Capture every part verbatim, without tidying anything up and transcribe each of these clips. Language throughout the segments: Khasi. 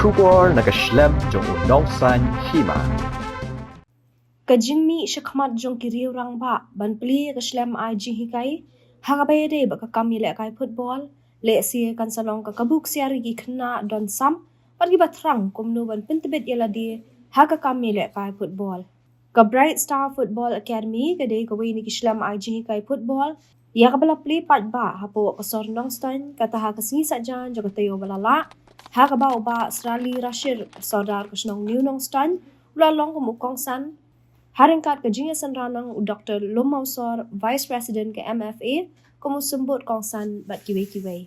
Khubor na ka shlem jong u Nongsaiñ Hima. Ka jingmih shakhmat jong ki riew rangbah ban plie ka shlem ai jinghikai ha kaba ïadei bad ka kam ïalehkai football, lehse kan sa long ka kabu ksiar ïa ki khynnah don sam bad kiba thrang kumno ban pyntbit ïa lade ha ka kam ïalehkai football. Ka Bright Star Football Academy ka dei kawei na ki shlem ai jinghikai football ïa kaba la plie paidbah hapoh ka sor Nongstoiñ, kata ha ka sngi Saitjaiñ jong ka taïew ba la lah, ha kaba u Bah Srali Rashir, Sordar ka shnong New Nongstoiñ, u la long kum u kongsan, ha ryngkat ka jingïasynranang u Doktor Lum Mawsor, Vice President ka M F A, kum u symbud kongsan bad kiwei kiwei.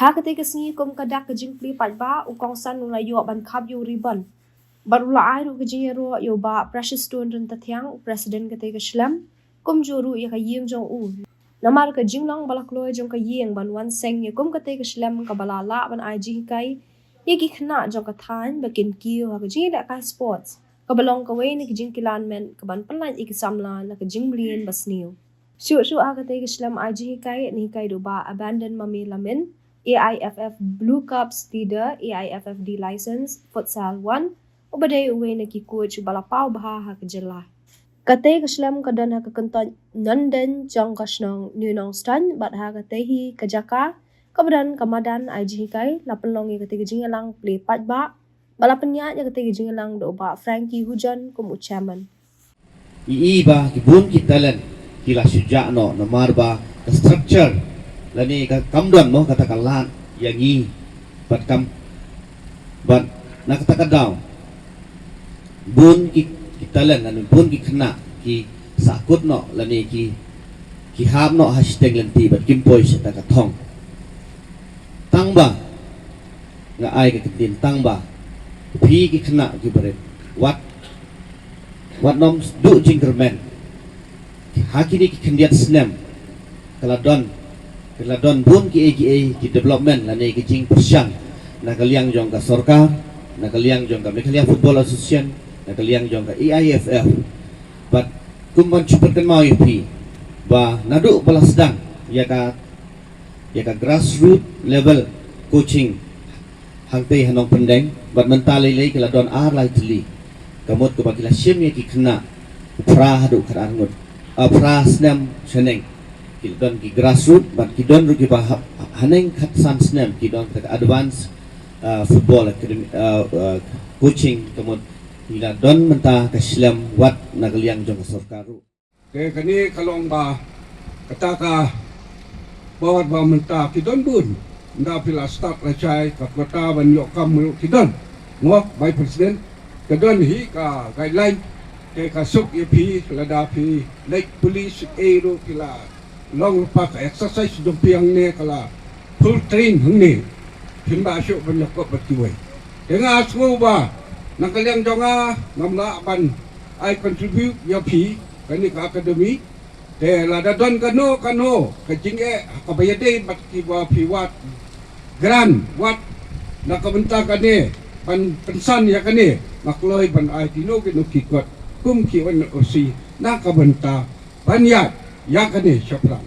Ha katei ka sngi kum ka dak ka jingplie paidbah, u kongsan u la ïoh ban khap ïa u ribbon bad u la ai ruh ka jingïaroh ïa u Bah Precious Stone Ryntathiang, u President katei ka shlem, kumjuh ruh ïa ka ïing jong u. Namar ka jinglong ba la kloi jong ka ïing ban wan seng ïa kum katei ka shlem kaba la lah ban ai jinghikai ïa ki khynnah jong ka thaiñ ba kin kiew ha ka jingïalehkai sports, kaba long kawei na ki jingkilan met kaban pynlait ïa ki samla na ka jingmlien ba sniew. Shuh shuh ha katei ka shlem ai jinghikai, yn hikai da u Bah Abandon Mame Lamin, A I F F Blue Caps leader, A I F F D license, futsal one, uba dei uwei na ki coach uba la paw bha ha ka jylla. Katei ka shlem ka don ha ka kyntoit Nongdeng jong ka shnong New Nongstoiñ, bad ha katei hi ka jaka kaba don ka madan ai jinghikai la pynlong ïa katei ka jingïalang plie paidbah, ba la pynïaid ïa katei ka jingïalang da u Bah Frankie Hujon kum u chairman. I i ba ki bun ki talent ki la shu jah noh namar ba ka structure lane ka kam don mo kata ka lad ïa ngi bad kam bad na kata ka daw bun ki, ki talent lane bun ki khynnah ki sahkut noh lane ki, ki hap noh ha shiteng lynti bad kim poi shata ka thong. Tang ba nga ai ka ktien tang ba phi ki khynnah ki barit wat, wat nym duh jingkyrmen. Ha kine ki khyndiat snem ka la don, ka la don bun kiei kiei ki development lane ki jingpyrshang na ka liang jong ka sorkar, na ka liang jong ka Meghalaya Football Association, na ka liang jong ka A I F F. Bad kum ban shu pynkynmaw ïa phi ba naduh ba la sdang ïa ka, ïa ka grassroots level coaching hangtei ha Nongpyndeng bad mynta lei lei ki la don ar lai tylli. Ka mut kaba ki la shim ïa ki khynnah phra haduh khatar ngut, ah, phra snem shaneng. Ki la don ki grassroots bad ki don ruh kiba ha, haneng khatsan snem ki don ka advance, ah, football academy, ah, ah, coaching. Ka mut ki la don mynta ka shlem wat na ka liang jong ka sorkar ruh. Te kane ka long ba kata ka bor ba mynta ki don bun. Ynda phi la start lashai ka kota ban ïoh kam ruh ki don. Ngok bai president ka don hi ka guideline. Te ka suk ïa phi lada phi leit police ei ruh phi la long lypa ka exercise jong phi hangne ka la full train hangne. Phin ba shuh ban ïakop bad kiwei. Te nga sngew ba na ka liang jong nga ngam lah ban ai contribute ïa phi kane ka academy. Te lada don kano kano ka jingeh kaba ïadei bad kiba phi wad grant wat na ka bynta kane ban pynsan ïa kane, nga kloi ban ai kino kino ki kot kum ki N O C na ka bynta ban ïaid ïa kane shaphrang.